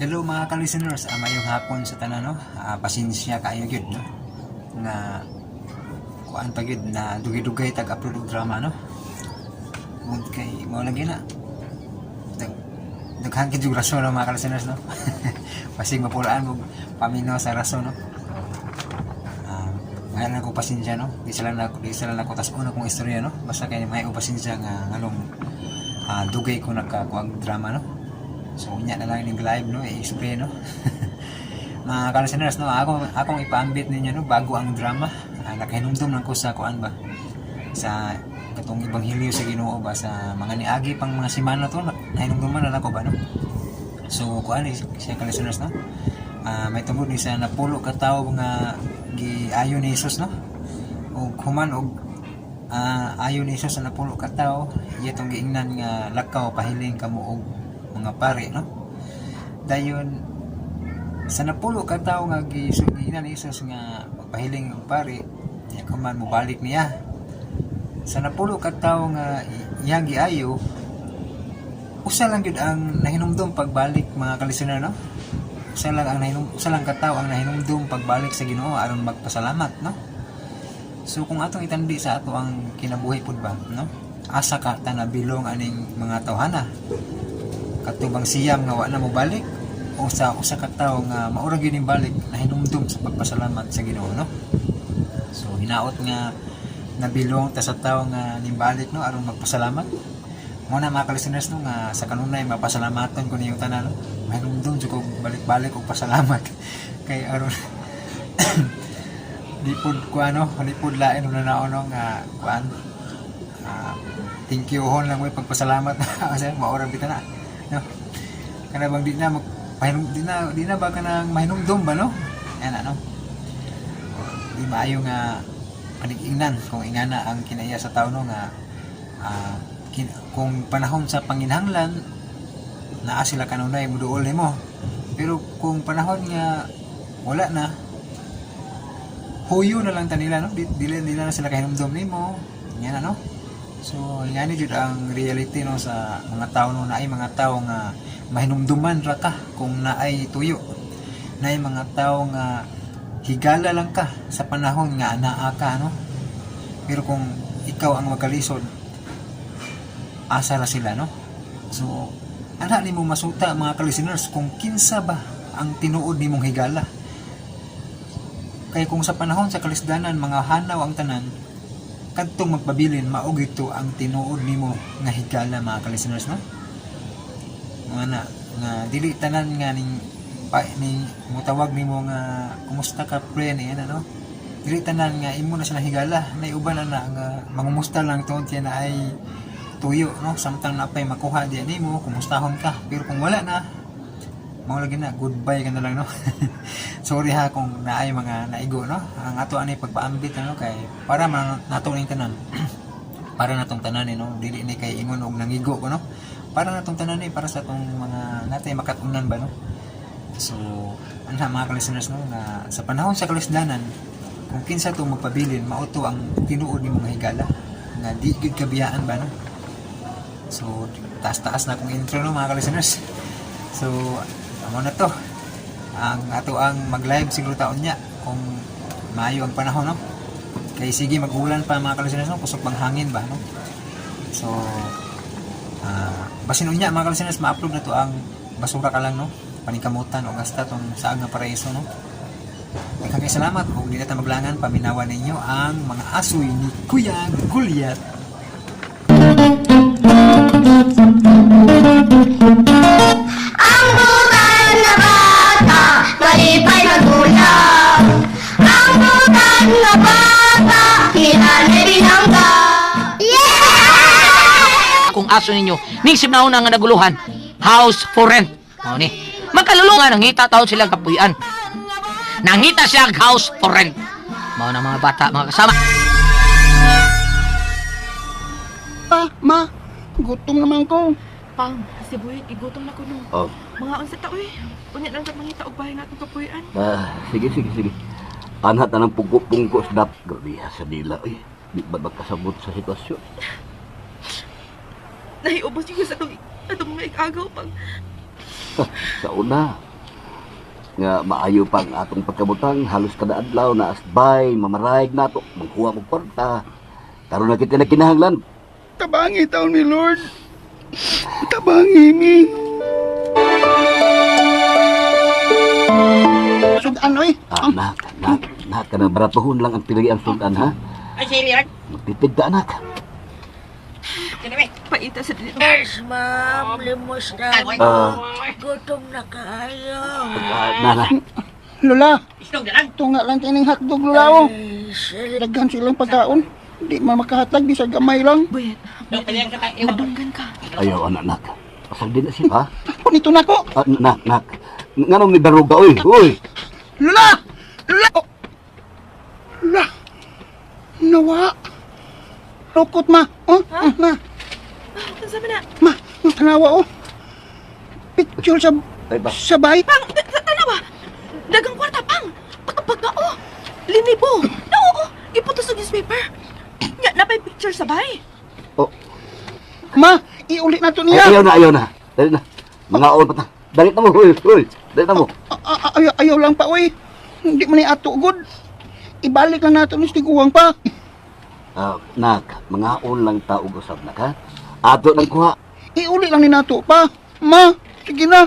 Hello mga ka-listeners, mayong hapon sa tanan, no. Pasensya kaayo gyud, no, nga kuan pa gyud na dugay-dugay tag-upload og drama, no. Tungod kay mao lagi na. Daghan gyud yung rason, no, mga ka-listeners, no. Basig mapulaan mo paminaw sa rason, no. So, ngayon ako pasensya, no. Di sila na ko tas una kong istorya, no. Basta kay may pasensya nga nganong dugay ko nakakuag drama, no. So unya na lang ning live, no, i-explain, no. Mga ka-listeners, no, akong ipaambit ninyo, no, bago ang drama. Nakahinumdum lang ko sa kuan ba, sa katong ebanghelyo sa Ginoo ba sa mga niagi pang mga semana to, nahinumduman na nako ba, no. So kuan ni siya, ka-listeners, no. May tungod ni sa 10 ka tawo nga giayo ni Jesus, no. Ug human og ayo ni Jesus sa 10 ka tawo, iya tong giingnan nga lakaw pahiling kamo og mga pari, no. Dayon sa 10 ka tawo nga giingnan ni Jesus nga magpahiling og pari, niya kuman mobalik niya. Sa 10 ka tawo nga iyang giayo, usa lang gyud ang nahinumdum pagbalik, mga ka-listener, no. Usa lang ka tawo ang nahinumdum pagbalik sa Ginoo aron magpasalamat, no. So kung atong itandi sa ato ang kinabuhi pud ba, no, asa ka ta nabilong aning mga tawhana? Katubang 9 nga wa na mobalik o sa usa ka tawo nga maura gyud ning balik, nahinumdum sa pagpasalamat sa Ginoo, no? So hinaot nga nabilong ta sa tawo nga nimbalik, no, aron magpasalamat mo na, mga ka-listeners, no, nga sa kanunay mapasalamatan ko niyong tanan, no. Mahinumdum jud ko balik-balik og pasalamat kay aron di pud ko ano, di pud lain na naon, no, nga kuan, thank you hon lang mo pagpasalamat kasi maura bita na, no. Kana bang di na mag pahinum, di na ba kanang mahinumdum ba, no? Yan ano, di maayo nga panig-ingnan kung ingana ang kinaiya sa tao, no, nga kung panahon sa panginhanglan naa sila kanunay muduol nimo, pero kung panahon nga wala na, huyo na lang tanila, no. Dili na sila kahinumdum nimo yan ano. So ngani jud ang reality, no, sa mga tao, no. Naay mga tao nga mahinumduman ra ka kung naay tuyo, naay mga tao nga higala lang ka sa panahon nga anaa ka, no. Pero kung ikaw ang magkalisod, asa ra sila, no? So ana nimo masuta, mga ka-listeners, kung kinsa ba ang tinuod nimong higala, kay kung sa panahon sa kalisdanan mga hanaw ang tanan, kadtong magpabilin mao gito ang tinuod nimo nga higala, mga ka-listeners, no. Mga na nga dili tanan nga ning pa, ning mutawag nimo nga "Kumusta ka, pre?" ni ano, dili tanan nga imo na sila higala. Nay uban na na nga mangumusta lang tungod kay na ay tuyo, no. Samtang napay makuha diya nimo, kumustahon ka, pero kung wala na, mao lagi na, goodbye ka na lang, no. Sorry ha kung naay mga naigo, no. Ang ato ani pagpaambit, ano, kay para man nato ning tanan, para natong tanan eh, no. Dili ni kay ingon og nangigo ko, no. Para natong tanan eh, para sa atong mga natay makatunan ba, no. So ana, mga ka-listeners, no, nga sa panahon sa kalisdanan, kung kinsa to magpabilin, mao to ang tinuod nimong higala nga di gyud kabiyaan ba, no. So taas-taas na akong intro, no, mga ka-listeners. So amo na to ang ato ang mag-live siguro taon niya kung maayo ang panahon, no, kay sige mag-ulan pa, mga ka-listeners, no, kusog bang hangin ba, no. So basin unya, mga ka-listeners, ma-upload na to ang basura ka lang, no, paningkamutan o gasta tong saag nga paraiso, no. Daghang salamat ug di na ta maglangan, paminawan ninyo ang mga asoy ni Kuya Gulyat. Ang butan na bata, malipay magulang. Ang butan na bata, hinanay binangga. Yeah! Kung aso ninyo ning simnauna nga naguluhan, house for rent mao ni magkalulungan. Nangita taon sila kapuy-an, nangita siya og house for rent. Mao na, mga bata, mga kasama. Pa, ma, gutom naman ko. Pang, si Boy, igutom na ko no. Oh. Mga unsa ta uy. Unya lang sa mangita og bahay natong kapuy-an. Ah, sige, sige, sige. Anhat na ng pungko-pungko sa dap. Grabe ha, sa dila, eh. Di ba magkasabot sa sitwasyon? Nahiubos yung sa atong atong mga ikagaw, pang. Sa una, Nga maayo pa ang atong pagkabutang, halos kada adlaw na asbay, mamarayag nato, mangkuha mo kwarta. Karon na kita na kinahanglan. Tabangi taon mi, Lord. Tabangi mi. Sudan, oy. Ah, nak, nak, nak, kanang baratuhon lang ang pinagi ang sudan, ha? Ay, sige, Magtipid ka, anak. Paita sa dili. Yes, ma'am. Limos na. Ah. Gutom na kayo. Ah, nana, Lola, tunga lang kining hotdog, Lola, oh. Ay, sila. Daghan silang pagkaon. Di man makahatag, di sa gamay lang. Boyet, madunggan ka. Ayaw, anak, nak. Pasal din na siya, ha? Punito na ko. Ah, nak, nak. Nganong ni daruga, oy, oy. Lola! Lola! Oh. Lola! Nawa! Lukot, ma. Oh, oh, ma. Unsa man na? Ma, ang tanawa, oh. Picture sa Ay, ba? sa bay. Pang, tanawa. Dagang kwarta pang. Pagka oh. Linibo. No, oh. Giputos sa newspaper. Nya napay picture sa bay. Oh, Ma, iuli na to ay, niya. ayaw na, ayaw na. Dali na. Mga on pa ta. Dali na mo, oy, oy. Dali na mo. Ayaw, ayaw lang pa, oy. Hindi man ni ato good. Ibalik lang nato ni tiguang pa. Ah, nak, mga on lang tao usab nak, ha? Ato nang kuha. Iuli lang ni nato pa. Ma, sige na.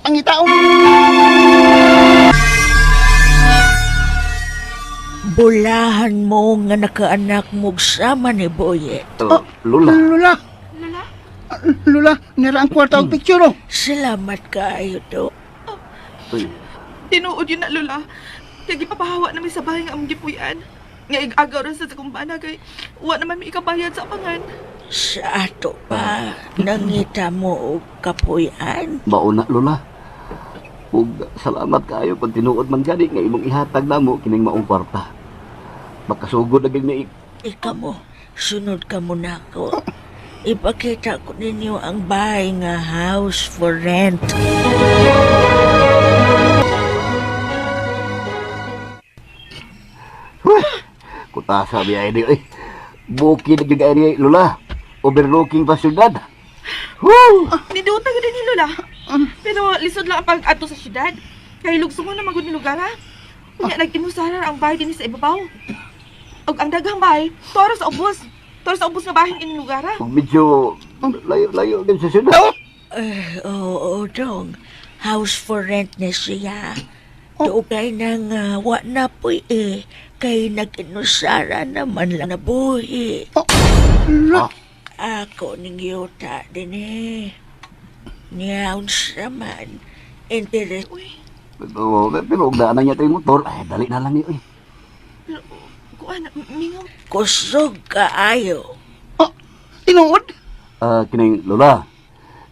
Ang itaon. Bulahan mo nga nakaanak mo sama ni Boyet. Oh, Lola. Lola. Lola? Ah, Lola, nira ang kwarta og picture, oh. Salamat kaayo do. Uy, Tinuod yun na, Lola. Kaya gipapahawa na mi sa bahay nga among gipuy-an. Nga igagaw ra sa akong bana kay wa naman mi ikabayad sa apangan. Sa ato pa, nangita mo og kapuy-an. Mauna, Lola. Ug salamat kaayo kung tinuod man gani nga imong ihatag namo kining maong kwarta. Makasugod na gid ni Ika mo, sunod ka mo na ako. Ipakita ko ninyo ang bahay nga house for rent. Huy, kutasa biya ini oy. Bukid na gyud ani Lola. Overlooking pa syudad. Woo! Niduta gud ni Lola. Pero lisod lang ang pag-adto sa syudad. Kay lugsungon na magud ni lugar ha. Unya nag-inusara ang bahay dinhi sa ibabaw. Ug ang daghang bahay, toro sa ubos. Toro sa ubos nga bahin ini lugar ha. Ug medyo layo-layo gid sa syudad. Eh, oo, dong. House for rent na siya. Dugay na nga, wa na po'y eh. Kay nag-inusara naman lang na buhi. Lola. Ako ning yuta din eh. Niya unsa man. Interes Uy, Oo, pero og daanan niya tayong motor, ay dali na lang ni oy. pero kuan mingaw. Kusog kaayo. Oh, tinuod? Ah, kining Lola.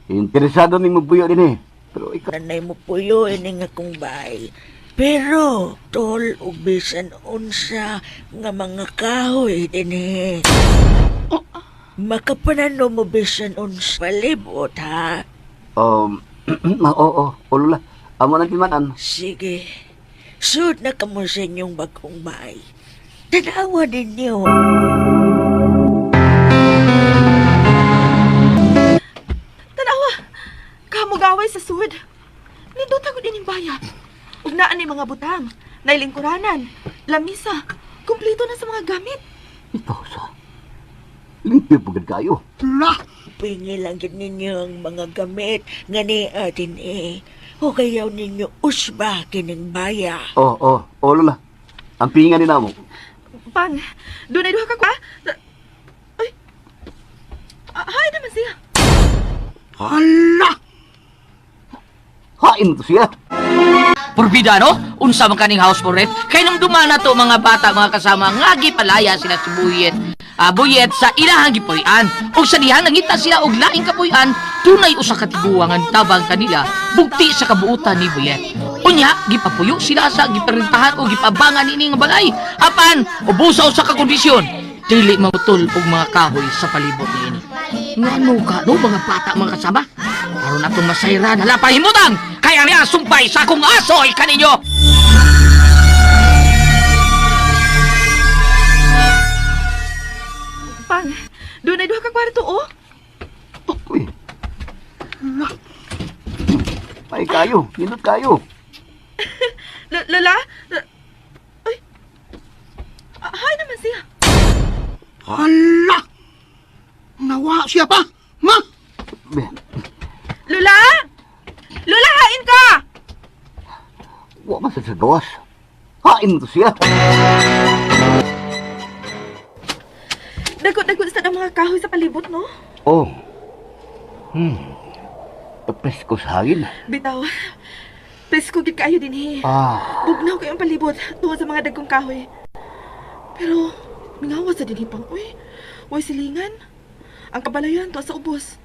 Interesado ning magbuyo dinhi. Pero ikaw Nanay mo puyo ini nga kong bahay. Pero tol ug bisan unsa nga mga kahoy dinhi. Makapanano mo bisan unsa palibot ha. Oo, oo, Lola. Amo nang timan-an. Sige. Sud na kamo sa inyong bagong bahay. Tanawa ninyo. Tanawa. Kamugaway sa sud. Nindot gud ining baya. Ug naa ni mga butang, nailingkuranan, lamisa, kumpleto na sa mga gamit. Ito sa. Limpyo po gid kayo. Lola. Pingi lang gid ninyo ang mga gamit nga ni atin eh. O kayaw ninyo usba kining baya. Oo, oo, oo, Lola. Ang pinga ni namo. Pang, doon ay duha ka kwa. Ay. Ah, hay naman siya. Hala! Hain to siya. Purbida no? Unsa man kaning house for rent? Kay nung dumana to mga bata mga kasama nga gipalaya sila si Buyet. Ah, Buyet sa ilahang gipuy-an. Ug sa dihang nangita sila og laing kapuy-an, dunay usa ka tiguang ang tabang kanila bugti sa kabuutan ni Buyet. Unya, gipapuyo sila sa giperentahan o gipabangan ini nga balay. Apan, ubusa usa ka kondisyon, dili mamutol og mga kahoy sa palibot niini. Ngano ka no mga bata mga kasama? Aron atong masayran hala pahimutang kaya niya sumpay sa akong aso kaninyo. Pang, doon ay duha ka kwarto oh. Uy. Ay kayo, nindot kayo. Lola? Uy! Ah, hi naman siya. Hala! Nawa siya pa! Ma! Be, Lola? Lola, hain ka! wa man sa gawas. Hain mo to siya. Dagot-dagot sa ang mga kahoy sa palibot, no? Oh. Presko sa hangin. Bitaw. Presko gid kaayo dinhi. Ah, Bugnaw kayo ang palibot tungod sa mga dagkong kahoy. Pero mingawa sa dinhi pang uy. Way silingan. Ang kabalayan tuwa sa ubos.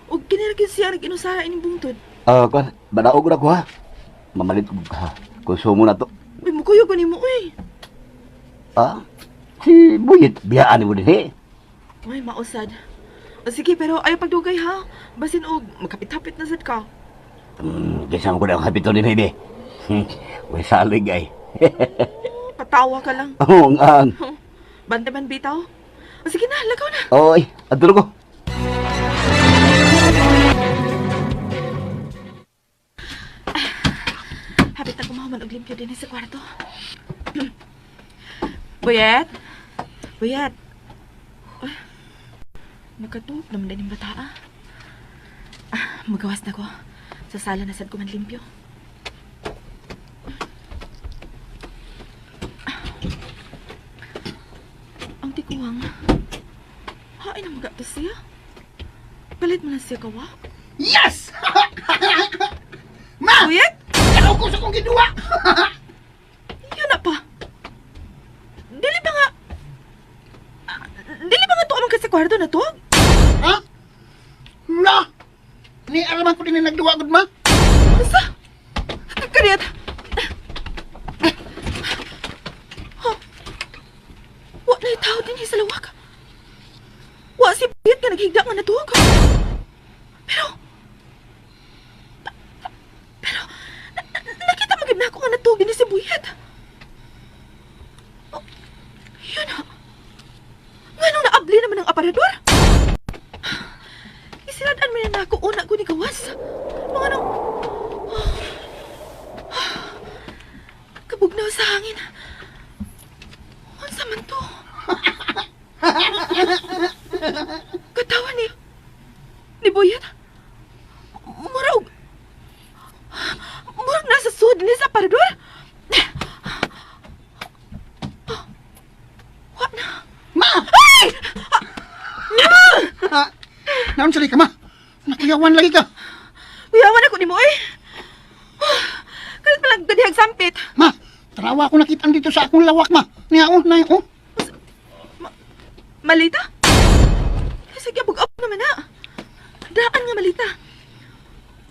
Ug kini ra gyud siya nag-inusara ining bungtod. ah, kwan, banaog ra ko ha. Mamalit ko ha. Konsumo na to. Uy, mukuyog ko nimo uy. Ah, si Buyit, biyaan mo din eh. Uy, mausad. O sige, pero ayaw pagdugay ha. Basin og magkapit-hapit na sad ka. Kaysa mo ko na ang hapito ni baby. Uy, salig ay. Patawa ka lang. Oo, ang. Bante man bitaw. O sige na, lagaw na. Oy, adto ko. Hapit na kumahuman og limpyo din sa kwarto. Buyet? Buyet? Uy, nakatuog naman din yung bata ah. Ah, magawas na ko. Sa sala na sad ko man limpyo. Ah. Ang tikuwang. Hain na magatos siya. Palit mo na siya kawa. Yes! Ma! Buyet? Kalaw ko sa kong giduwa! Yun na pa. Dili ba nga... Ah, dili ba nga tuwa man ka sa kwarto na to? Ha? La! Ni araman ko din na nagduwa gud ma. Basta! Kaniyat! Oh. Wa na tao din sa lawak. Wa si Buyet nga naghigda nga natuog. Pero... Pero... Nakita mo gid na ako nga natuog din si Buyet. Oh, yun na. Nganong naabli naman ang aparador? Isinadaan mo na ako una ko ni gawas. Mga nang... Kabugnaw sa hangin. Unsa man to? Katawa ni... Ni Boyet. Murag... Murag nasa sud ni sa parador. Wa na. Ma! Ay! Naon sali ka ma? Nakuyawan lagi ka. Uyawan ako ni mo eh. Kalit pa lang gadihag sampit. Ma, tarawa ko nakita dito sa akong lawak ma. Niya oh, na oh. Malita? Sige, bug-up naman na. Daan nga malita.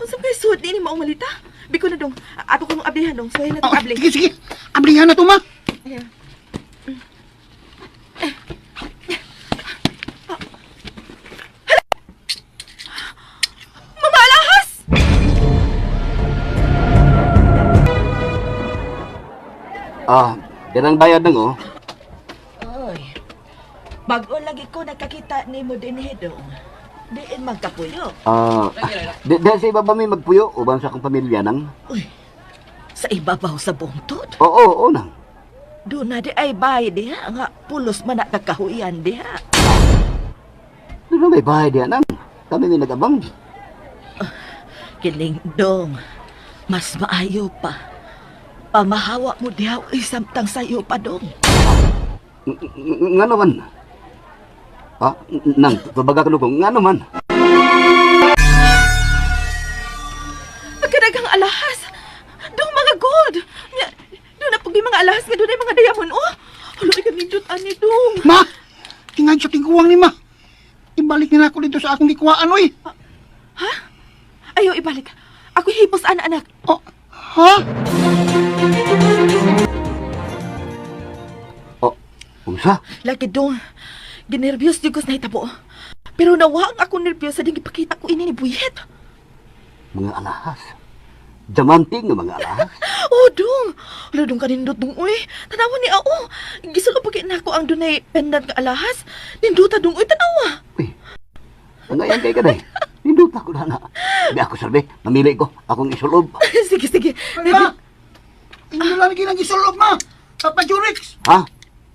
Unsa kay suod ni maong malita? Biko na dong. Ato ko mong ablihan dong. Suwayan na Oh, tong abli. sige, sige. Ablihan na to ma. Yeah. Mga alahas! Ah, yan ang bayad nang oh. Oy. Bago lagi ko nakakita ni mo din dong. Diin magkapuyo. Ah, di, di sa iba ba may magpuyo uban sa akong pamilya nang? Uy. Sa ibabaw sa bungtod. Oo, oo, nang. Doon na di ay bay diha nga pulos man na kakahuyan diha. Doon na may bahay diyan nang. Kami may nag-abang. Kining dong. Mas maayo pa. Pamahawa mo diha uy, samtang sayo pa dong. Nga naman. Ah, nang, tubaga ka ko. Nga naman. Pagkadagang alahas! Dong mga gold! Nya, doon na pag mga alahas nga doon ay mga diamond, oh! Alo, ay kanindot ani dong. Ma! Tingnan sa tiguang ni ma. Ibalik niya na ako dito sa akong gikuhaan oy. Ayaw, ibalik. Ako hipos, ana, anak. Oh, ha? Oh, unsa? Lagi dong, ginervyos di ko sa nahitabo. Pero nawa ang ako nervyos sa ding ipakita ko ini ni Buyet. Mga alahas. Diamante nga mga alahas. Oh, dong. Alo, dong kanindot dong, uy. Tanawa ni ao. Gisulo pag na ako ang dunay pendant nga alahas. Ninduta dong, uy, tanawa. Uy, ang ngayon kay kaday. Ninduta ko na na. Di ako sarbe, mamili ko. Akong isulob. Sige, sige. Ma! Inyo lang ginang gisulob, ma. Papa Jurix. Ha?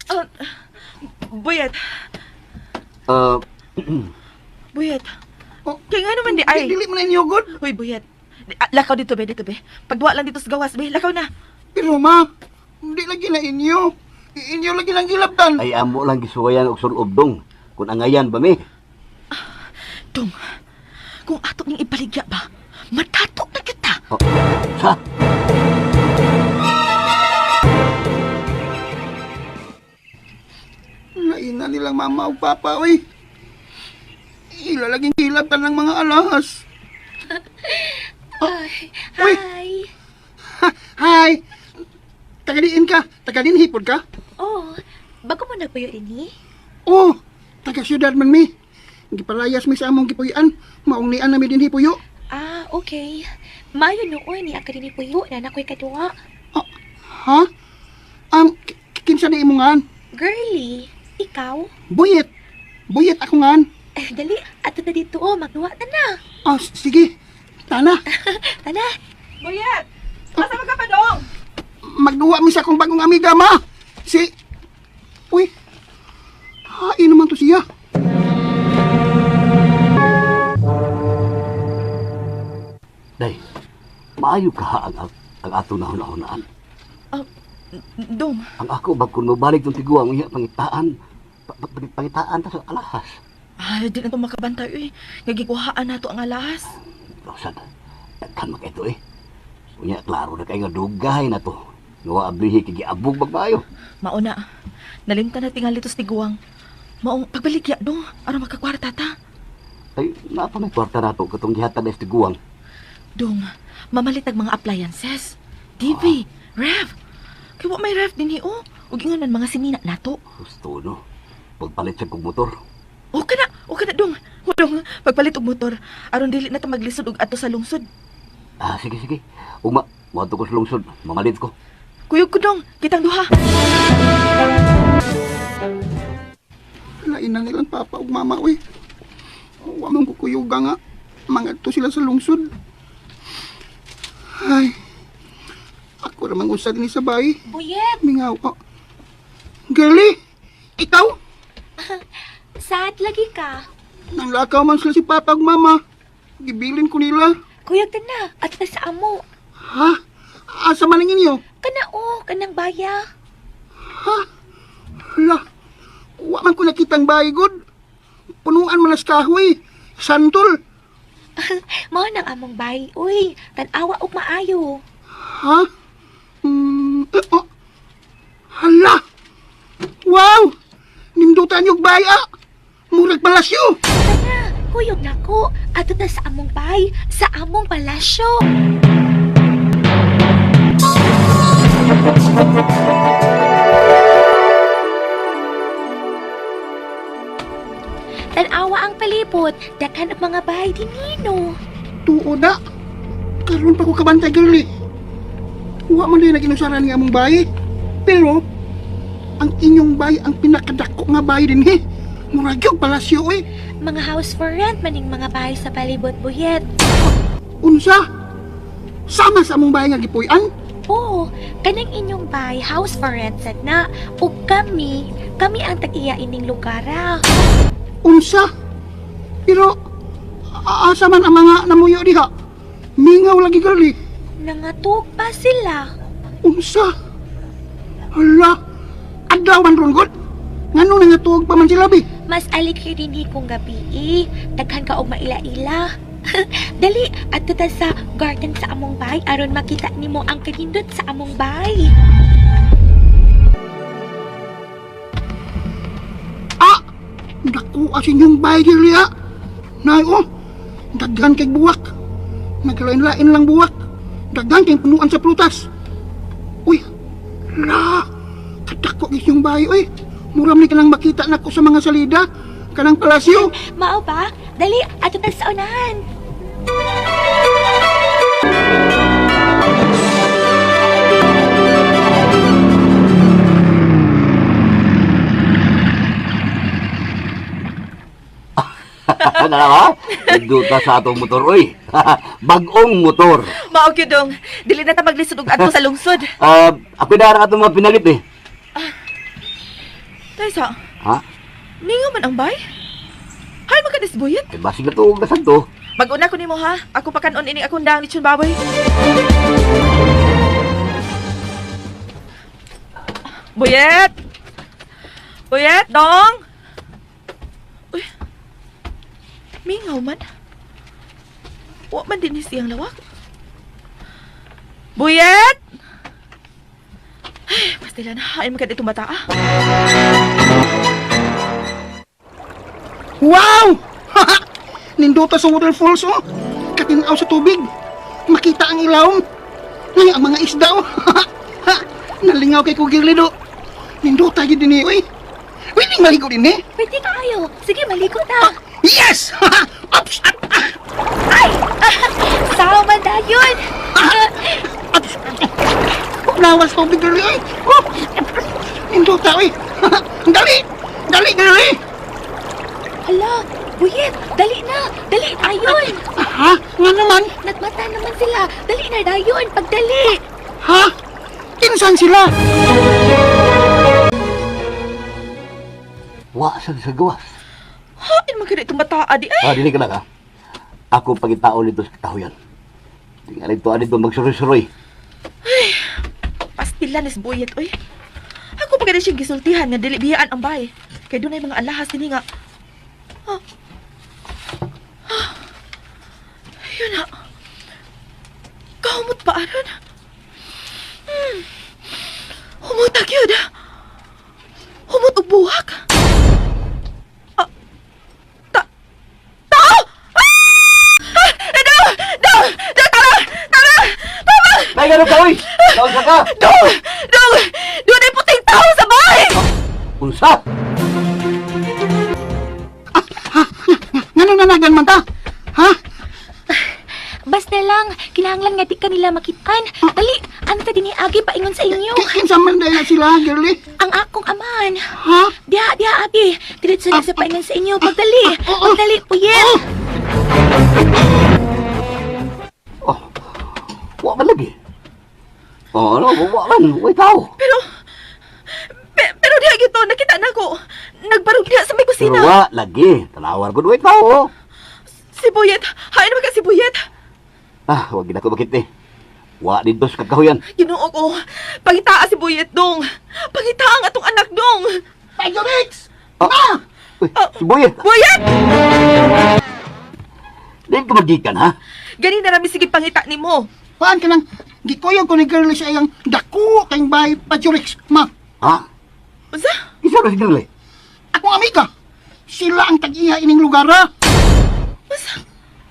Ah, Buyet, Ah, Buyet. Oh. Kaya nga naman di ay. Dili man inyo good. Hoy, Buyet. Lakaw dito, be, dito, be. Pagduwa lang dito sa gawas, be. Lakaw na. Pero ma, hindi lagi na inyo. Inyo lagi lang gilabtan. ay amo lang gisuwayan og sulob dong. Kun angayan ba mi? Dong, kung ato ning ibaligya ba, matato na kita. Oh, sa? Lain na nilang mama o papa, oy. Ila laging gilabtan ng mga alahas. Uy. Hi! Ha, hi! Tagadiin ka? Tagadiin hipod ka? Oh, bago mo nagpuyo ini? Oh, taga syudad man mi. Gipalayas mi sa among gipuy-an. Maong nian na mi dinhi puyo. Ah, okay. Mayo nooy ni ang kadini puyo na nakoy kaduwa. Oh, ha? Kinsa na imo ngan? Girly, ikaw? Buyet. Buyet ako ngan. Eh, dali, ato na dito oh, magduwa ta na. Ah, sige. Tana, Tana. Buyet! Asa man ka pa, dong? magduwa mi sa akong bagong amiga, ma. Si... Uy. Hain naman to siya. Day, maayo ka ha ang, ang ato na hunahunaan. Dong, Ang ako, bag kun mobalik tong tiguang unya pangitaan. Pangitaan ta sa alahas. ay, di na to makabantay, uy. Nagikuhaan na to ang alahas. Rosad, daghan man kay eh. Unya, klaro na kay nga dugay na to. Nga wa ablihi kay giabog magmaayo. Mauna, nalimtan na tingali to sa tiguang. Maong pagbaligya, dong, aron makakwarta ta. Ay, naa pa may kwarta nato katong gihatag na tiguang. Dong, mamalit ang mga appliances. TV, ref. Kay wa may ref dinhi oh. Ug ingonan mga sinina nato. Gusto no. Pagpalit sa kog motor. Okay na dong. O, dong, pagpalit og motor aron dili na ta maglisod og ato sa lungsod. Ah, sige sige. Ugma, moadto ko sa lungsod, mamalit ko. Kuyog ko dong, kitang duha. Lain na nilang papa ug mama, uy. Wa man kukuyuga nga. Mangadto sila sa lungsod. Ay. Ako ramang usa dinhi sa bahay. Buyet, Mingaw. Oh. Girlie, ikaw? sad lagi ka. Nanglakaw man sila si papa ug mama. Gibilin ko nila. Kuyog ta na, ato na sa amo. Ha? Asa man ang inyo? Kana oh, kanang baya. Ha? Hala. Wa man ko nakitang bahay, good. Punuan man na sa kahoy. Santol. Mao nang among bay. Uy, tan-awa og maayo. Ha? Oh. Hala! Wow! Nindutan yung bahay, ah! Murag palasyo! Tana, kuyog nako. Ato na sa among bay, sa among palasyo. Tanawa ang palibot, daghan ang mga bahay dinino. Tuo na! Karon pa ko kabantay, girlie. Wa man din naginusaran nga among bahay. Pero, ang inyong bahay ang pinakadako nga bahay din, he. Murag yung palasyo, eh. Mga house for rent maning mga bahay sa palibot buyet. Unsa? Sama sa among bahay nga gipuy-an? Oo, kanang inyong bahay house for rent sad na ug kami, kami ang tag-iya ining lugar ah. Unsa? Pero, asa man ang mga namuyo diha? Mingaw lagi, girlie. Nangatug pa sila. Unsa? Hala, adlaw man ron god. Ngano nangatuog pa man sila bi? Mas alikir din kong gabi eh. Daghan ka og maila-ila. Dali, adto ta sa garden sa among bay aron makita nimo ang kanindot sa among bay. Ah, naku as inyong bahay girlie ah. Nay oh, daghan kay buwak. Naglain-lain lang buwak. Daghan kay punuan sa prutas. Uy, la, kadako gyud inyong bahay oy. Muram ni kanang makita nako sa mga salida, kanang palasyo. Mao ba? Dali, adto ta sa unahan. na ha? Nindota sa atong motor, oy. Bag-ong motor. Mao gyud, dong. Dili na ta maglisod og adto sa lungsod. Ah, ako na ang atong mga pinalit eh. Taysa, Ha? ningaw man ang bay? Hay magka Buyet. Eh, basig na to, gasan to. Mag-una ko nimo ha. Ako pa kanon ining akong daang lechon baboy. Buyet! Buyet, dong! Uy. Mingaw man. Wa man din ni siyang lawak. Buyet! Ay, pastila na. Ay, magkat itong bata ah. Wow! Nindota sa waterfalls, oh. Katinaw sa tubig. Makita ang ilawom. Ngay ang mga isda, oh. Ha! Nalingaw kay Kugirli, do. Nindota gid din, eh, uy. Uy, ning maligo din, eh. Pwede kaayo. Sige, maligo ta. Yes! Ops! Ah, ah, Ay! Sama dayon. Ops! Lawas tubig, girlie, uy. Oh! Nindota, uy. Dali! Dali, girlie! Hala, Buyet, dali na. Dali dayon. Ha? Nga naman? Nagmata naman sila. Dali na dayon, pagdali. Ha? Kinsan sila? Wa sa sa gawas. Hain man itong bata ah, di ay. Ah, dili ka lang ha. Ako pagitaon nito sa katahuyan. Tingnan ito, ano ito, magsuroy-suroy. Pastila ni Buyet, oy. Ako pa gani siyang gisultihan nga dili biyaan ang bay. Kay dunay mga alahas dinhi nga. Ah. Ah. Ayun na. Kahumot pa aron. Humot gyud. Humot og buhak. Ah. Ta. Tao! Ah! Ah! Daw! Daw! Daw! Tara! Tara! Tama! Ay, ganun ka, uy! Kaunsa ka! Dong! Dong! Doon ay puting tao sa bahay! Unsa? Ngano nanagan man ta? Ha? Basta lang, kinahanglan nga di ka nila makitaan. Dali, anta dinhi agi paingon sa inyo. Kinsa man dahil na sila, girlie? Ang akong amahan. Ha? Diha, diha agi. Diretso na sa paingon sa inyo. Pagdali. Ah, Pagdali, Buyet. Oh, wa man lagi. Oh, ano, wa man, way tao. Pero, pero diha gito, nakita na ko. Nagbarog diha sa may Pero kusina. wa lagi, tanawar ko way tao. Oh. Si Buyet, hain naman ka si Buyet. Ah, wag gid ako makit eh. Wa dito sa kakahuyan. Ginoo ko, pangitaa si Buyet dong. Pangitaa ang atong anak dong. Pajorix! Ah! Uy, si Boyet. Buyet! Di ka magikan, ha? Gani na rami sige pangita nimo. Paan ka nang gikuyog ko ni girlie sa iyang dako kayong bahay Pajorix, ma. Ha? Unsa? Isa ba si Girlie? Akong amiga. Sila ang tag-iha ining lugar, ha? Unsa?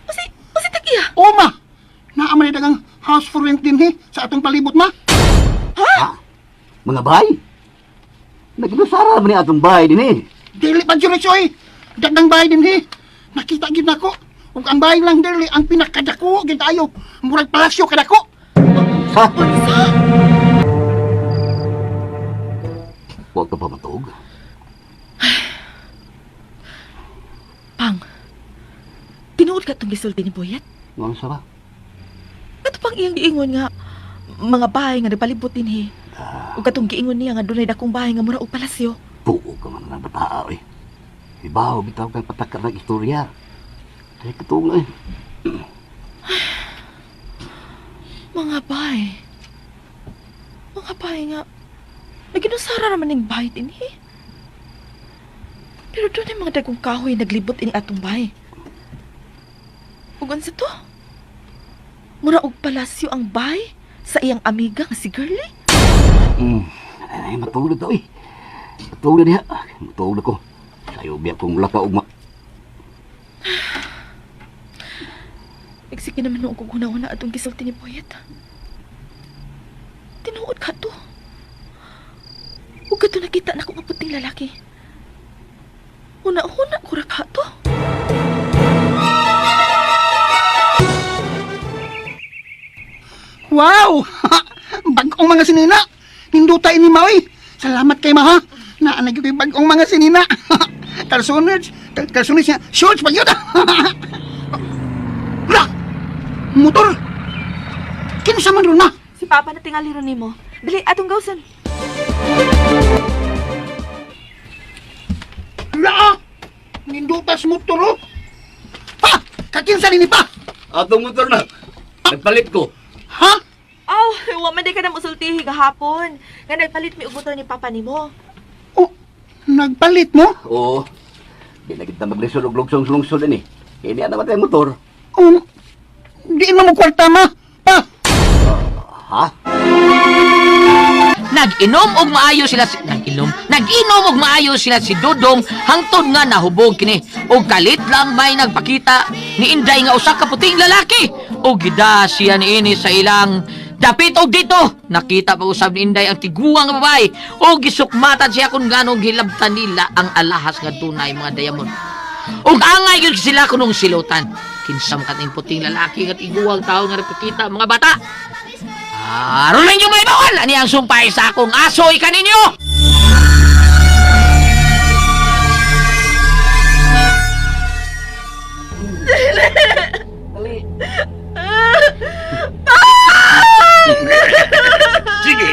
Unsa? Unsa tagiya? O, ma. Naaman ni dagang house for rent din, he, sa atong palibot, ma. Ha? Mga bahay? Nagdusara man ni atong bahay din eh. Dili Pajorix, oy. Dagang bahay din, he. Nakita gid nako. Ug ang bahay lang dili ang pinakadako gid ayo. Murag palasyo kadako. Sa? Huwag ka pa matuog. Pang. Tinuod ka tong gisulti ni Buyet? Nga sa ba? Ato pang iyang giingon nga mga bahay nga nagpalibot dinhi. Ug katong giingon niya nga dunay dakong bahay nga mura og palasyo. Tuo ka man ng bata, eh. Ibaw, bitaw kang patakar ng istorya. Ay, katong eh. Mga bahay. Mga bahay nga. Naginusara naman ning bahay dinhi. Pero dunay mga dagkong kahoy naglibot ini atong bahay. Ug unsa to? Mura og palasyo ang bahay sa iyang amiga nga si Girlie. Ay, matulog na daw eh. Matulog na niya. Matulog na ko. Sayo biya kong laka ugma. Nagsige naman noong kung una atong gisulti ni Boyet. Tinuod ka to. Huwag ka to nakita na kung puting lalaki. Una-una ko ra ka to. Wow! Bagong mga sinina. Ninduta ini maoy. Salamat kay maha. Naanay ko bagong mga sinina. Kalsones, Kalsunis niya. Shorts pag yun. Wala! Motor! Kinsa man ron na? Si Papa na tingali ron nimo. Dali, atong gawson. Wala! Nindutas motor oh! Pa! Kakinsa ni pa? Atong motor na. Nagpalit ko. Ha? Aw, wa man di ka na musultihi gahapon. Nga nagpalit mi og motor ni Papa nimo. Oh, nagpalit mo? Oo. Di na kita maglisod og lugsong-lungsod ini. Kaya niya naman tayo motor. Oh, diin mo mo kwarta ma. Pa! Ha? Nag-inom og maayo sila si nag-inom, nag-inom og maayo sila si Dodong hangtod nga nahubog kini. Og kalit lang may nagpakita ni Inday nga usa ka puting lalaki. Og gida siya niini sa ilang dapit og dito. Nakita pa usab ni Inday ang tiguang nga babae og gisukmatan siya kung ganong gilabtan nila ang alahas nga dunay mga diamond. Ug angay gyud sila kunong silutan. Kinsa man kaning puting lalaki nga tiguang tawo nga nagpakita mga bata. Aron ninyo may bawal! Ani ang sumpay sa akong aso ikaninyo! Sige,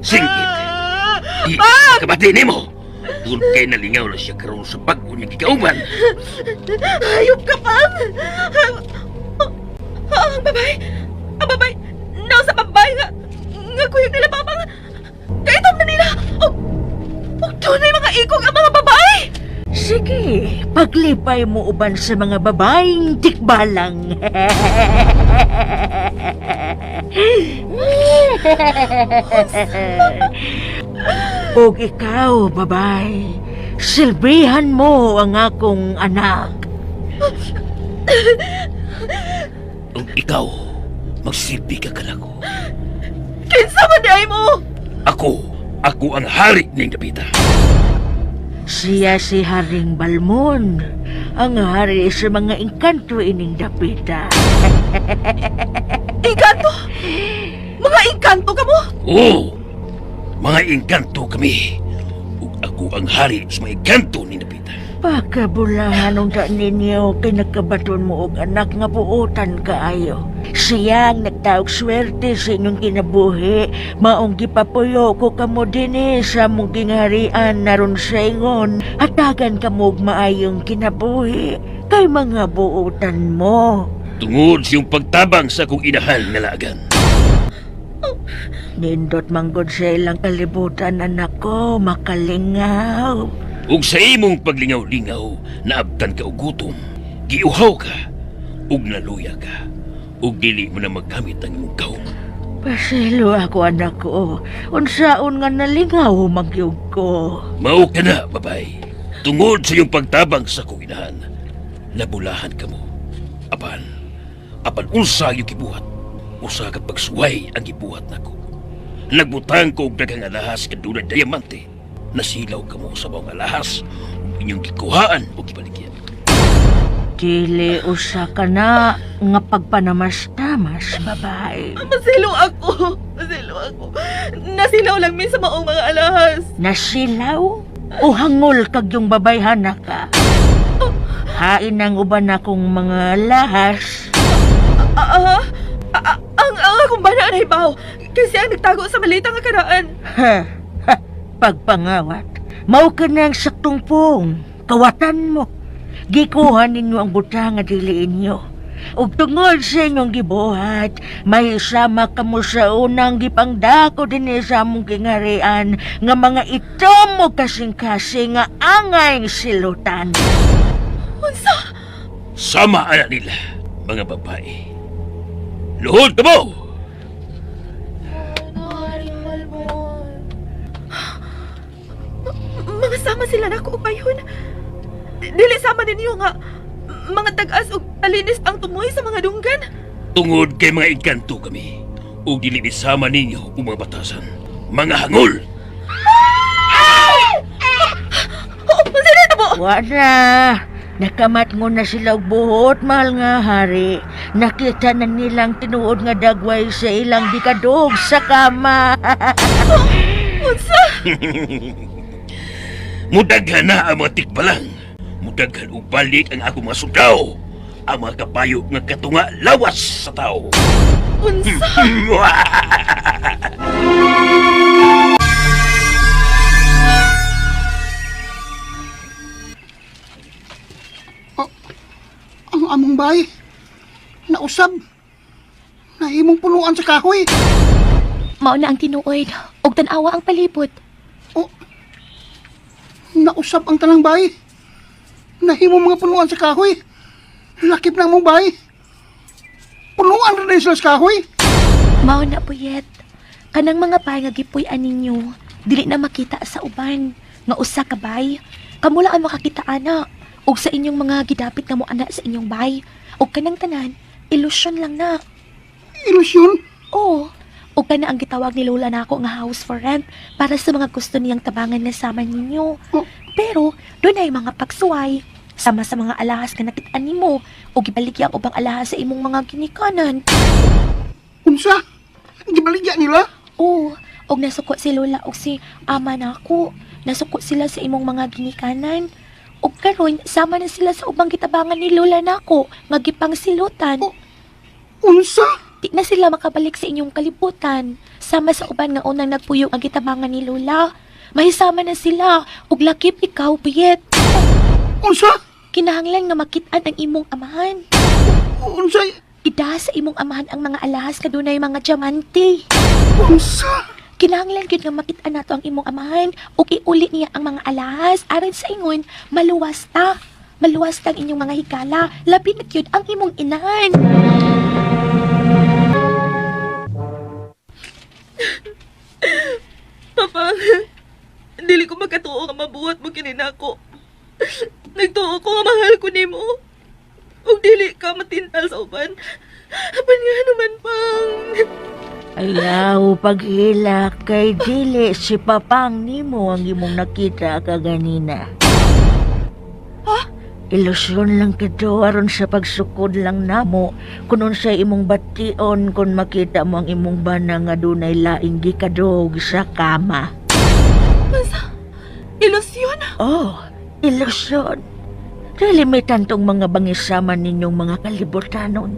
singkit. Di, kabati nimo. Tungod kay nalingaw na siya karon sa bag-o niyang gikauban. Hayop ka, Pam! Ang, ang babay! Ang babay! Nao sa babay nga! Nga kuyog nila, Papa! Kaitom na nila! Og, og dunay mga ikog ang mga babae! Sige, paglipay mo uban sa mga babaeng tikbalang. Og ikaw, babay, silbihan mo ang akong anak. Ug ikaw, magsilbi ka kanako. Kinsa man di ay mo! Ako, ako ang hari ning dapita. Siya si Haring Balmon, ang hari sa mga engkanto ining dapita. Engkanto! Mga engkanto ka mo! Oo, mga engkanto kami. Ug ako ang hari sa mga engkanto ning dapita. Pakabulahan unta ninyo kay nagkabaton mo og anak nga buotan kaayo. Siya ang nagtaog swerte sa inyong kinabuhi. Maong gipapuyo ko kamo dinhi sa among gingharian naron sa ingon. Hatagan kamo og maayong kinabuhi kay mga buotan mo. Tungod sa iyong pagtabang sa akong inahan nga laagan. Nindot manggod sa ilang kalibutan anak ko, makalingaw. Ug sa imong paglingaw-lingaw, naabtan ka og gutom, giuhaw ka, ug naluya ka, ug dili mo na magamit ang imong gahom. Paselo ako anak ko. Unsaon nga nalingaw magyug ko. Mao ka na, babay. Tungod sa iyong pagtabang sa akong inahan, nabulahan ka mo. Apan, apan unsa ang iyong gibuhat, usa ka pagsuway ang gibuhat nako. Nagbutang ko og daghang alahas kadunay diamante. Nasilaw ka mo sa maong alahas ug inyong gikuhaan o gibaligyan. Dili usa ka na nga pagpanamastamas, babae. Masilo ako! Masilo ako! Nasilaw lang mi sa maong mga alahas! Nasilaw o hangol kag yung babayhana ka? Hain ang uban akong mga lahas. Ah, ah, ah, ang akong bana ay baw! Kasi ang nagtago sa malita nga karaan! Ha, ha, pagpangawat. Mao ka na ang saktong pong. Kawatan mo. Gikuha ninyo ang butang nga dili inyo. Ug tungod sa inyong gibuhat, may sama kamo sa unang gipangdako dinhi sa among gingarian nga mga itom o kasing-kasing nga angay silutan. Unsa? Sama ana nila, mga babae. Luhod ka mo! Mga sama sila nako og payon. Dili sama ninyo nga mga tag-as og alinis ang tumoy sa mga dunggan. Tungod kay mga engkanto kami, ug dili ni sama ninyo ug mga batasan. Mga hangol! Oh, unsa na mo? Wa na. Nakamat mo na sila og buhot, mahal nga hari. Nakita na nilang tinuod nga dagway sa ilang dikadog sa kama. Unsa? Mudaghan na ang mga tikbalang. Mudaghan og balik ang akong mga sundao. Ang mga kabayo nga katunga lawas sa tao. Unsa? Ang among bahay. Nausab. Nahimong punuan sa kahoy. Mao na ang tinuod ug tan-awa ang palibot. O, nausab ang tanang bahay. Nahimong mga punuan sa kahoy. Lakip na among bahay. Punuan rin sila sa kahoy. Mao na Buyet. Kanang mga bay nga gipuy-an ninyo, dili na makita sa uban nga usa ka bay. Kamo lang ang makakita ana ug sa inyong mga gidapit nga mo ana sa inyong bay. Ug kanang tanan, ilusyon lang na. Ilusyon. Oo. Ug kana ang gitawag ni Lola nako nga house for rent para sa mga gusto niyang tabangan na sama ninyo. Oh. Pero doon ay mga pagsuway sama sa mga alahas nga nakit-an nimo o gibaligya ang ubang alahas sa imong mga ginikanan. Unsa? Gibaligya nila? Oo, og nasuko si Lola og si ama nako. Nasuko sila sa imong mga ginikanan. Ug karon sama na sila sa ubang gitabangan ni Lola nako nga gipangsilutan. Oh. Unsa? Di na sila makabalik sa inyong kalibutan. Sama sa uban nga unang nagpuyo ang gitabangan ni Lola. Mahisama na sila ug lakip ikaw, Biyet. Unsa? Kinahanglan nga makit-an ang imong amahan. Unsa? Ida sa imong amahan ang mga alahas kadunay mga diamante. Unsa? Kinahanglan gyud nga makit-an nato ang imong amahan ug iuli niya ang mga alahas aron sa ingon maluwas ta. Maluwas ta ang inyong mga higala, labi na gyud ang imong inahan. Papang, dili ko makatuo nga mabuhat mo kini nako. Nagtuo ko nga mahal ko nimo. Ug dili ka matintal sa uban. Apan nga naman, Pang. Ayaw paghilak kay dili si papang nimo ang imong nakita kaganina. Ha? Ilusyon lang kito aron sa pagsukod lang namo kun unsay imong bation kun makita mo ang imong bana nga dunay laing gikadog sa kama. Unsa? Ilusyon? Oh, ilusyon. Dili may tantong mga bangisaman ninyong mga kalibutanon.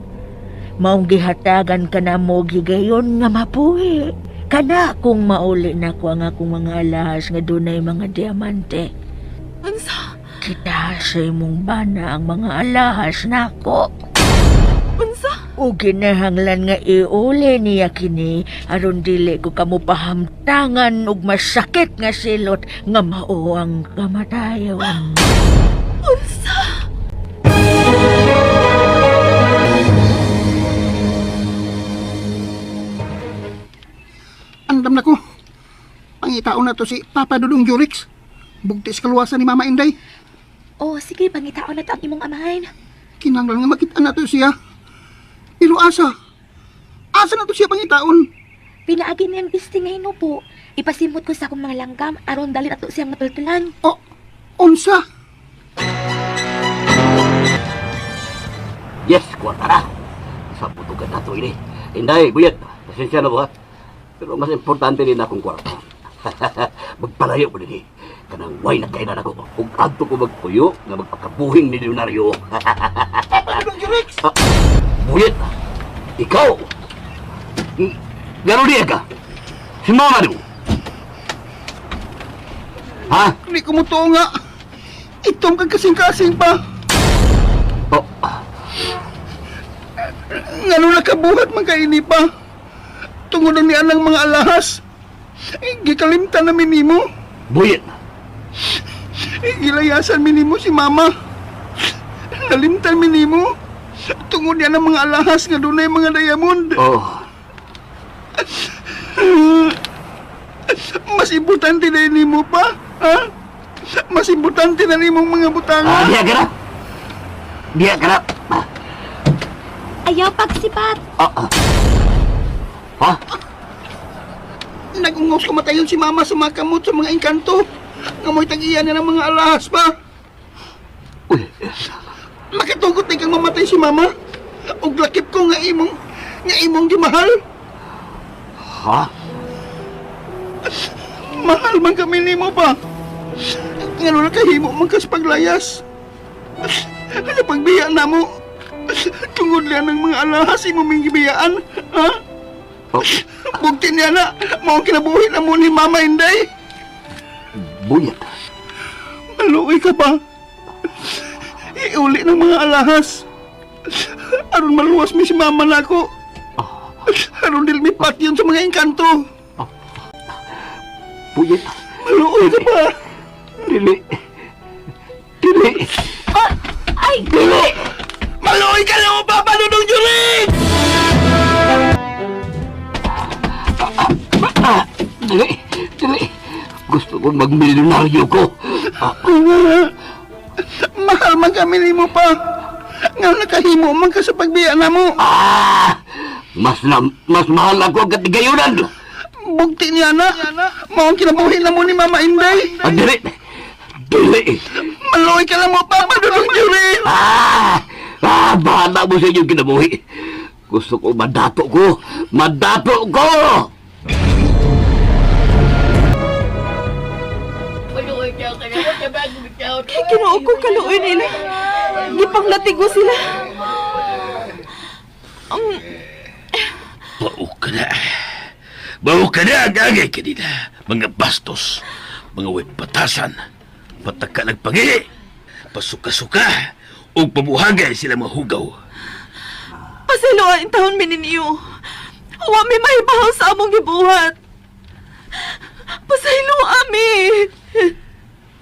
Maong gihatagan ka na mo gigayon nga mapuhi. Kana kung mauli na ko ang akong mga alahas nga dunay mga diamante. Unsa? Kita sa imong bana ang mga alahas nako. Unsa? O ginahanglan nga iuli niya kini aron dili ko kamo pahamtangan og masakit nga silot nga mao ang kamatayon. Unsa? Andam na ko. Pangitaon na to si Papa Dudong Jurix. Bugti sa kaluwasan ni Mama Inday. Oh, sige, pangitaon na to ang imong amahan. Kinahanglan nga makita na to siya. Pero asa? Asa na to siya pangitaon? Pinaagi niyang bisti ngayon no po. Ipasimot ko sa akong mga langgam aron dali nato siyang matultulan. O, unsa? Yes, kwarta na. Sa putukan na to ini. Inday, buyat. Pasensya na buhat. Pero mas importante din akong kwarta. Magpalayo ko din eh. Kanang way na kainan ako. Ug adto ko magpuyo nga magpakabuhing milyonaryo. Papa Dudong Jurix! Buyat, ikaw. Gano'n diya ka? Si mama mo. Ha? Hindi ko mo nga. Itong kang kasing-kasing pa. Oh, Ngano nakabuhat man kaini pa. Tungod ang nianang mga alahas. Eh, Gikalimtan na minimo. buyat. Eh, Gilayasan minimo si mama. Nalimtan minimo. Tungod niya ng mga alahas nga dunay mga diamond. Oh, Mas importante na nimo pa. Ha? Mas importante na nimong mga butangan. ah, diya ka na. Diya ka na. Ayaw pagsibat. Ah, ah. Ha? Nag-ungos kamatayon si mama sa mga kamot sa mga engkanto. Ngamoy tag-iya na ng mga alahas pa. Uy, Makatugot na kang mamatay si mama. Og lakip ko nga imong gimahal. ha? Mahal man kami nimo pa. Ngano nakahimo man kas paglayas. Ano pagbiya na mo? Tungod lang ng mga alahas imo ming gibiyaan, ha? Oh, Bugti niya na, mao ang kinabuhi na mo ni Mama Inday. Buyet. Maluoy ka ba? Iuli ng mga alahas. Aron maluwas mi si Mama nako. Aron dili mi patyon sa mga engkanto. Buyet. Maluoy ka ba? Dili. Dili. Ay! Dili! Maluoy ka na mo, Papa Dudong Juring! Ah, dili. Dili. Gusto ko magmilyonaryo ko. Ah, Mahal man kami nimo pa. Nga nakahimo man ka sa pagbiya na mo. ah! Mas mahal ako ang katigayunan. Bugti niya na. Mao ang kinabuhi na mo ni Mama Inday. Ah, dili. Dili. Maluoy ka lang mo, Papa Dudong Juring! Ah! Ah, bahala mo sa inyong kinabuhi. Gusto ko madato ko. Madato ko! Kay Ginoo ko kaluoy nila. Gipanglatigo sila. Bao ka na. Bao ka na ang angay kanila. Mga bastos, mga way patasan, pataka nagpangi, pasuka-suka, ug pabuhagay sila mahugaw. Pasayloa intawon mi ninyo. Wa mi mahibaw sa among gibuhat. Pasayloa mi.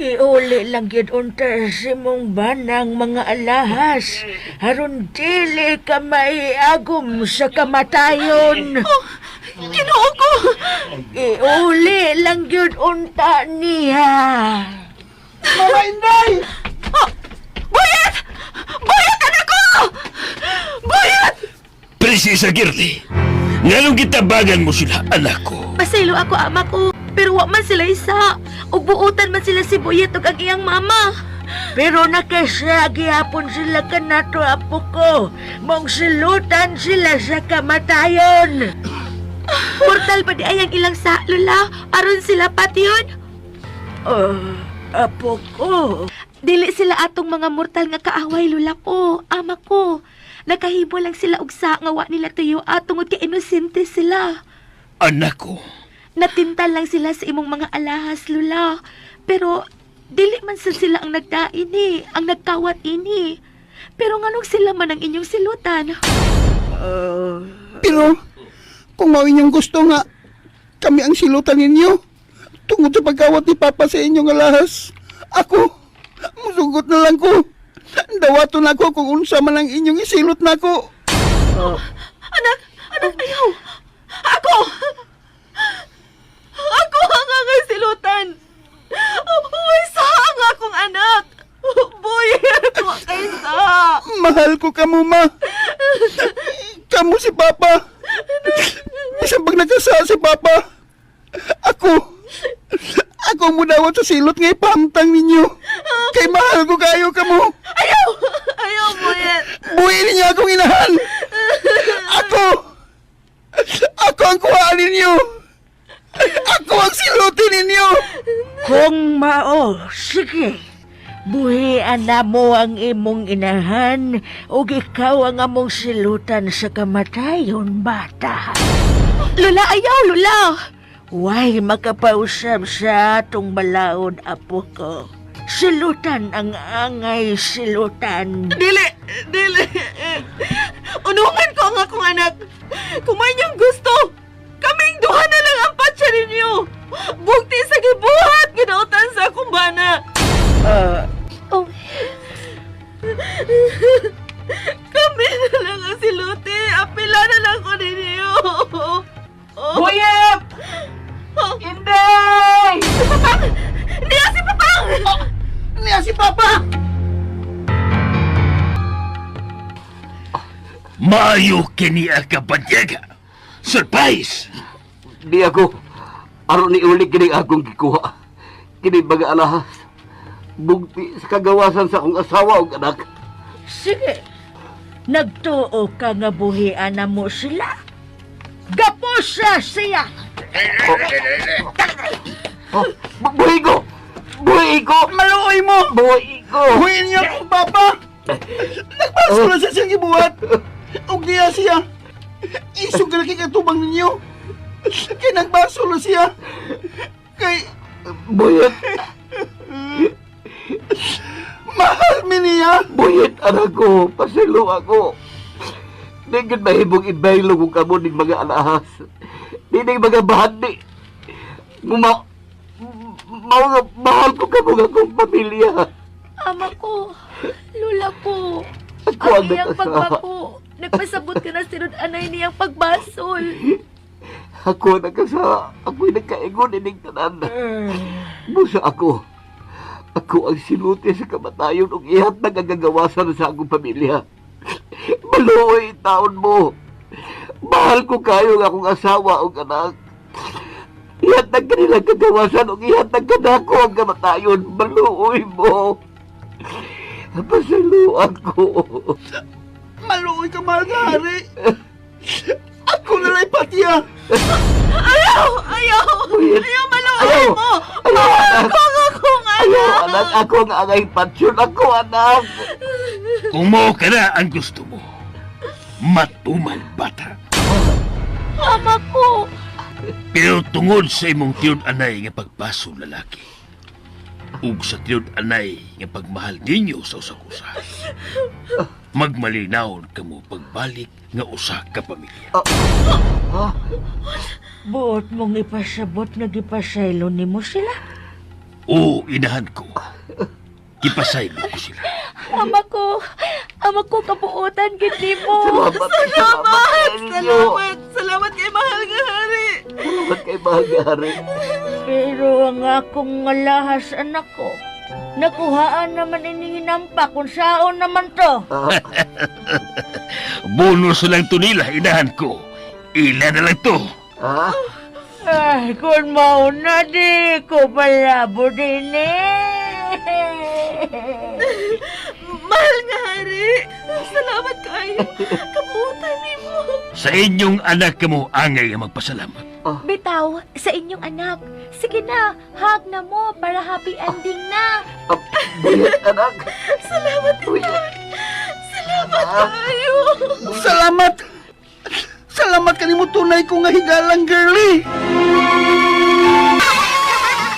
Iuli lang gyud unta sa imong banang mga alahas. Aron dili ka maiagom sa kamatayon. Oh, Ginoo ko. Iuli lang gyud unta niya. Mama Inday! Oh, Buyat! Buyat anak ko! Buyat! Prinsesa Girly, nganong gitabangan mo sila, anak ko? Pasaylo ako ama ko, pero wa man sila isa. Ug buutan man sila si Buyet ug ang iyang mama. Pero nakasya gihapon sila kanato apo ko. Mong silutan sila sa kamatayon. Mortal pa di ay ang ilang sa lula aron sila patyon. Oh, apo ko. Dili sila atong mga mortal nga kaaway lula ko, ama ko. Nakahibo lang sila og sa nga wa nila tuyo at tungod kay inosente sila. Anak ko, Natintal lang sila sa imong mga alahas lula. Pero dili man sad sila ang nagdaini, ang nagkawat ini. Pero nganong sila man ang inyong silutan? Pero, kung mao inyong gusto nga, kami ang silutan ninyo. Tungod sa pagkawat ni Papa sa inyong alahas. Ako, musugot na lang ko. Dawaton ako kung unsa man ang inyong isilot nako. Anak, anak, ayaw. Ako! Ako ang angay silutan. Uy, sa ang akong anak. Buyat, wa kay sa. Mahal ko kamo, ma. Kamo si Papa. Bisan pag nagkasa si Papa. Ako, ako ang mudawat sa silot nga ipahamtang ninyo. Kay mahal ko kayo kamo. Ayaw! Ayaw, Buyat. Buhi ninyo akong inahan. Ako, ako ang kuhaan ninyo. Ako ang silutin ninyo. Kung mao, sige. Buhian na mo ang imong inahan ug ikaw ang among silutan sa kamatayon, bata. Lula, ayaw, lula! Way makapausap sa atong balaod, apo ko. Silutan ang angay silutan. Dili, dili. Unungan ko ang akong anak. Kung may niyang gusto, kaming duha na lang ang patsa ninyo. Bukti sa gibuhat, ginautan sa akong bana. Oh, Kami na lang ang siluti. Apila na lang ko ninyo. Buyet! Inday! Si Papang! Niya si Papang! Niya si Papa. maayo kini ang kabanyaga. Surprise! Di ako. Aron ni uli kini akong gikuha. Kini mga alahas. Bugti sa kagawasan sa akong asawa ug anak. Sige. Nagtuo ka nga buhian na mo sila. Gapusa siya! Oh, buhi ko! Buhi ko! Maluoy mo. Buhi! ko. Huwiin niya akong papa! Nagbaso na siya siyang ibuhat! Og niya siya! Isog ka lagi katubang ninyo! Kay nagbaso na siya! Kay Buyet, mahal mi niya! buyet anak ko. Pasilo ako. Di gud mahimong ibaylo kung kamo ning mga alahas. Di ning mga bahandi. Muma, mao nga mahal ko kamo nga akong pamilya. Ama ko, lula ko. Ako ang Ang iyang nagkasala. pagmako. Nagpasabot ka na sinod anay niyang pagbasol. Ako ang nagkasala. Ako'y nagkaingon ining tanan. Busa ako. Ako ang siluti sa kamatayon ug ihat na gagagawasan sa akong pamilya. Maluoy taon mo. Mahal ko kayo ng akong asawa ug anak. Ihat na kanilang kagawasan ug ihat na kanako ang kamatayon. Maluoy mo. Pasalo ako. Maluoy ka, mahal nga hari! Ako na lang patiya! Ayaw! Ayaw! Buyet. Ayaw, maluoy Ayaw! mo! Ayaw, Mahal anak! ko ang akong Ayaw, anak! anak! Ako ang angay patsyon. Ako, anak! Kung mo ka na ang gusto mo, matumal bata. Ama ko, Pero tungod sa imong tinud-anay nga pagbaso lalaki, ug sa tinud-anay nga pagmahal ninyo sa usag-usa, magmalinawon kamo pagbalik nga usa ka pamilya. Buot mong ipasabot nga gipasaylo nimo sila. O inahan ko, gipasaylo ko sila. ama ko, ama ko kabuotan gid nimo. Salamat! Salamat! Salamat! Salamat! Salamat kay mahal nga hari! Salamat kay mahal nga hari. Pero ang akong alahas anak ko, nakuhaan naman ini hinampa kung saon naman to. Bonus lang to nila, inahan ko. Ila na lang to. Ah, Ay, kung mauna di ko palabo din eh. Mahal nga hari! Salamat kayo! Kabuutan nimo! Sa inyong anak kamo angay nga magpasalamat. Bitaw, sa inyong anak. Sige na, hug na mo para happy ending na. ah, buyet, anak. Salamat, Buyet. Inay! Salamat kayo! Salamat! Salamat kanimo tunay ko nga higalang girlie!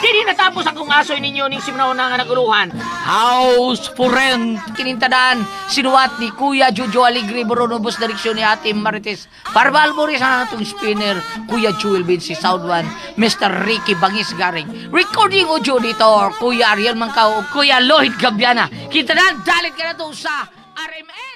Dili natapos akong asoy ninyo ning simnaw na nga naguluhan. House for rent. Kinintadan, sinuwat ni Kuya Jojo Aligre Boronobos direksyon ni Ate Marites. Parval Boris ang atong spinner, Kuya Jewel Vinci Sound One, Mr. Ricky Bangis Garing. Recording audio editor, Kuya Ariel Mangkao, ug Kuya Lloyd Gabiana. Kintadan, dalit ka na to sa RMN!